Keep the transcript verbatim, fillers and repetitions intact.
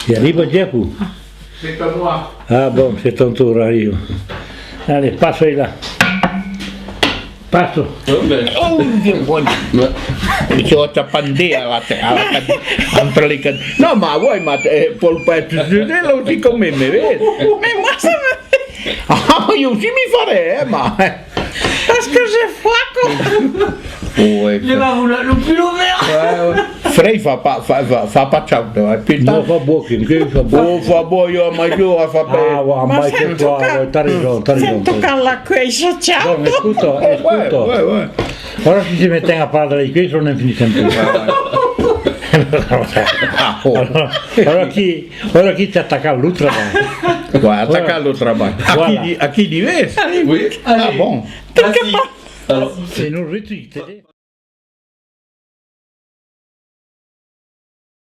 I arriba, Giacu? C'est à moi. Ah bon, c'est ton tour, arriba. Allez, passa là. Passa. Oh, que bon. Ici, on t'a pendé à la tête, à la tête, entre les cannes. Non, mais ouais, mais, euh, pour pas être jugé, là aussi, quand même, mais... Mais moi, ça me... Ah, moi aussi, mi faré, eh, ma. Parce que j'ai froid, quoi. Ouais, le va vouloir le pull vert. Ouais, ouais. Frei fa pas, fa, fa, fa pas chaud, eh, putain. Non, fa beau, que, que fa beau. Oh, fa beau, io, ma io, fa pas. Ah, ouais, ma que toi, ouais, t'as raison, t'as raison. Sento che la quei chaud. Donc, écoute, écoute. Ouais, ouais, ouais. Ora si se meten a parlar de la cuèissa, non finissem plus. Ora, ora aquí, ora aquí t'as atacat l'autre. Ouais, atacat l'autre. Aquí, aquí dives? Oui. Ah bon. Merci. Alors, c'est nous retweet.